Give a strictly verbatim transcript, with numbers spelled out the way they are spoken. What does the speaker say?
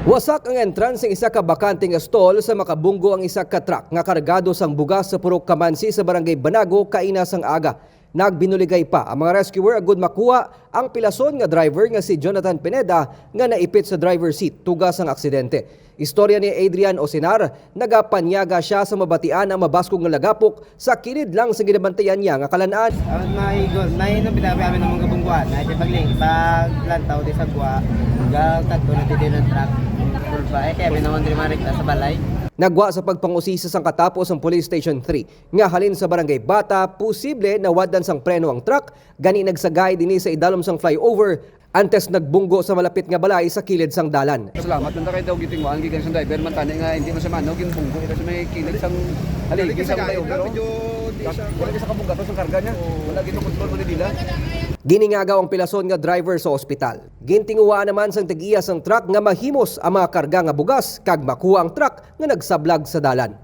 Wasak ang entrance sang isa ka bakante nga stall sa makabunggo ang isa ka truck nga kargado sang bugas sa Purok Kamansi sa Barangay Banago kaina sang aga. Nagbinuligay pa ang mga rescuer agud makuha ang pilason nga driver nga si Jonathan Pineda nga naipit sa driver seat tuga sang aksidente. Istorya ni Adrian Osinar, nagapanyaga sia sa mabatian ang mabaskog nga lagapok sa kilid lang sa ginabantayan niya nga kalan-an. Awan maigon, may nang bitabi amin ang mga kabungguan. Ay, di pagling, pag lantaw di sa gwa, ga tatlo na di ng truck. Kulba, eh, kaya may naman di marikta sa balay. Nagwa sa pagpangusisa sang katapos ang Police Station three nga halin sa Barangay Bata, posible nawadlan sang preno ang truck, gani nagsagay dinhi sa idalom sang flyover antes nagbunggo sa malapit nga balay sa kilid sang dalan. Salamat lang kay daw gitingwaan gikan sa driver man tani nga hindi man sa mano ginbunggo ito sa may kilid sang haligi sa flyover. Wala sa kabunggato sang karga niya. Wala gid kontrol mo dila. Giningagaw ang pilason nga driver sa ospital. Gintinguhaan naman sang tag-iya sang truck nga mahimos ang mga karga nga bugas kag makuha ang truck nga nagsablag sa dalan.